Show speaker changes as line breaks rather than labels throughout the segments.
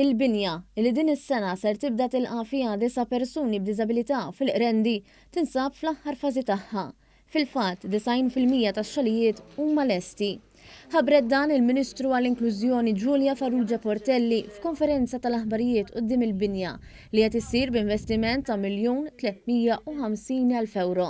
Il-binja, li din is-sena ser tibda tilqa' fiha disa' persuni b'diżabilità fil-Qrendi, tinsab fl-aħħar fażi tagħha. Fil-fatt, 90% tax-xogħlijiet huma lesti. Ħabbret dan il-Ministru għall-Inklużjoni Julia Farrugia Portelli f'konferenza tal-aħbarijiet quddiem il-binja li qed issir b'investiment ta' 1,350,000 ewro.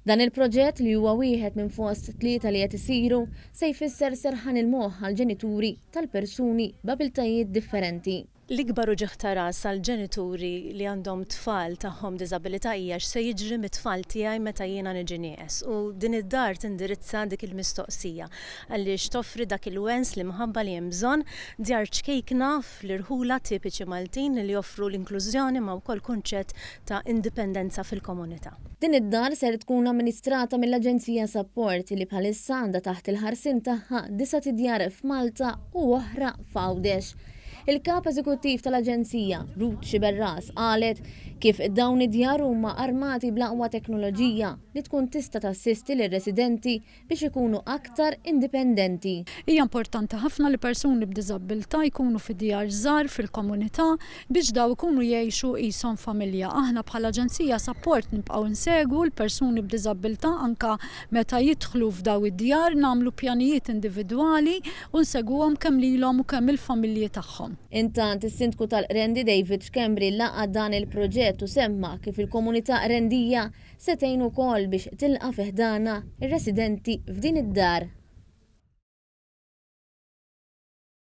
Dan il-proġett li huwa wieħed minn fost tlieta li qed isiru se jfisser serħan il-moħħ għall-ġenituri tal-persuni b'abiltajiet differenti.
L-ikbar uġigħ ta' ras għall-ġenituri li għandhom tfal tagħhom b'diżabilità hija x'se jiġri mit-tfal tiegħi meta jiena niġi nieqes u din id-dar tindirizza dik il-mistoqsija għaliex toffri dak il-wens, l-imħabba li hemm bżonn, djar ċkejkna fl-irħula tipiċi Maltin li joffru l-inklużjoni ma wkoll kunċett ta' indipendenza fil-komunità.
Din id-dar ser tkun amministrata mill-Aġenzija Sapport li bħalissa għandha taħt il-ħarsien tagħha disat idjar f'Malta u oħra f'Għawdex. Il-Kap Eżekuttiv tal-Aġenzija, Ruth Sciberras, qalet kif dawn id-djar huma armati bl-aqwa teknoloġija li tkun tista' tassisti lir-residenti biex ikunu aktar indipendenti.
Hija importanti ħafna li persuni b'diżabbiltà jkunu fi djar żgħar fil-komunità biex daw ikunu jgħixu qishom familja. Aħna bħala Aġenzija Sapport nibqgħu nsegwu l-persuni b'diżabbiltà anke meta jidħlu f'daw id-djar, nagħmlu pjanijiet individwali u nsegwuhom kemm lilhom u kemm il-familji tagħhom.
Intant, is-Sindku tal-Qrendi David Schembri laqa' dan il-proġett u semma kif il-komunità Qrendija se tgħin ukoll biex tilqa' fi ħdanha r-residenti f'din id-dar.